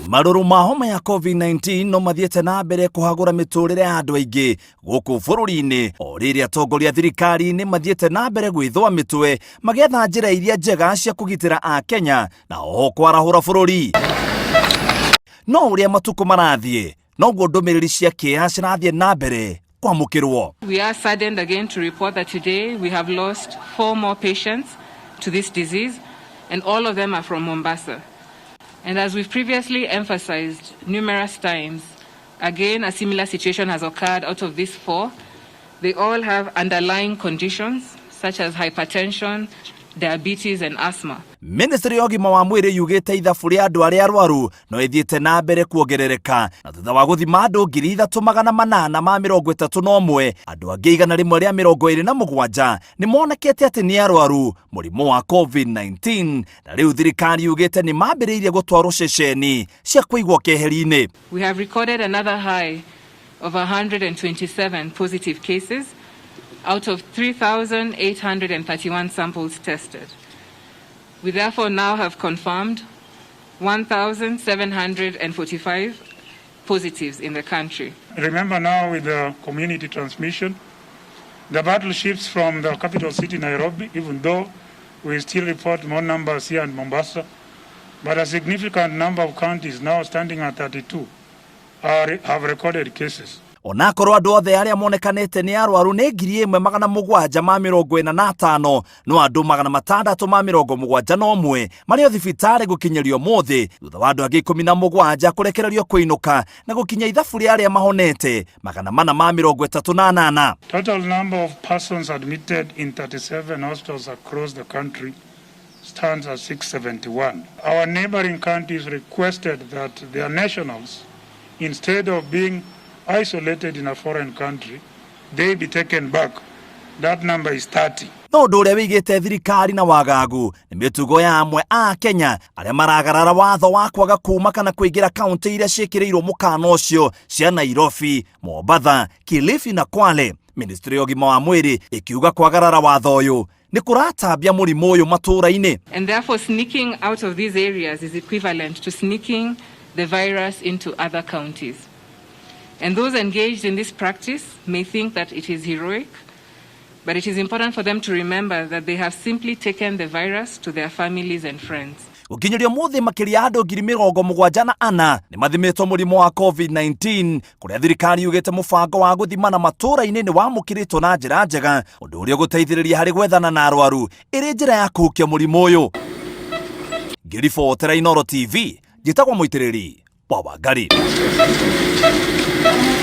Marũrũ ma homa ya COVID-19 no mathiĩte na mbere kũhagũra mĩtũrĩre ya andũ aingĩ gũkũ bũrũri-inĩ o rĩrĩ atongoria a thirikari nĩ mathiĩte na mbere gwĩthũa mĩtwe magĩetha njĩra iria njega cia kũgitĩra Akenya na oho kwarahũra bũrũri. No ũrĩa matukũ marathiĩ noguo ndũmĩrĩri cia kĩeha cirathiĩ na mbere kwamũkĩrwo. We are saddened again to report that today we have lost 4 more patients to this disease, and all of them are from Mombasa. And as we've previously emphasized numerous times, again a similar situation has occurred. Out of these 4, they all have underlying conditions such as hypertension, diabetes and asthma. Ministry ya ũgima wa mwĩrĩ yugĩte ithabu rĩa andũ arĩa arwaru no ĩthiĩte na mbere kuongerereka, na thutha wa gũthima andũ 3831, andũ angĩ 127 nĩ monekete atĩ nĩ arwaru mũrimũ wa COVID-19, na rĩu thirikari yugĩte nĩ mambĩrĩirie gũtwarwo ceceni cia kũigwo keheri-inĩ. We have recorded another high of 127 positive cases out of 3,831 samples tested. We therefore now have confirmed 1,745 positives in the country. Remember now with the community transmission, the battle shifts from the capital city, Nairobi, even though we still report more numbers here in Mombasa, but a significant number of counties now standing at 32 have recorded cases. Onakorwo andũ othe arĩa monekanĩte nĩ arwaru nĩ 1745, no andũ 671 marĩ o thibitarĩ gũkinyĩrio ũmũthĩ, thutha wa andũ angĩ 17 kũrekererio kũinũka na gũkinya ithabu rĩa arĩa mahonete 438. Total number of persons admitted in 37 hospitals across the country stands at 671. Our neighboring countries requested that their nationals, instead of being isolated in a foreign country, they be taken back. That number is 30. No ũndũ ũrĩa wĩigĩte thirikari na wagagu nĩ mĩtugo ya amwe a Kenya arĩa maragarara watho wa kwaga kuma kana kũingĩra kaunti iria ciĩkĩrĩirwo mũkana ũcio cia Nairobi, Mombatha, Kilifi na Kwale. Ministry ya ũgima wa mwĩrĩ ĩkiuga kwagarara watho ũyũ nĩ kũratambia mũrimũ ũyũ matũũra-inĩ. And therefore sneaking out of these areas is equivalent to sneaking the virus into other counties. And those engaged in this practice may think that it is heroic, but it is important for them to remember that they have simply taken the virus to their families and friends. Gũkinyĩria ũmũthĩ makĩria ya andũ 74,000 nĩ mathimĩtwo mũrimũ wa COVID-19, kũrĩa thirikari yugĩte mũbango wa gũthimana matũũra-inĩ nĩ wamũkĩrĩtwo na njĩra njega, ũndũ ũrĩa ũgũteithĩrĩria harĩ gwethana na arwaru ĩrĩ njĩra ya kũhukia mũrimũ ũyũ. Ngĩribotera Inooro TV, njĩtagwo Mũitĩrĩri wa Wangari.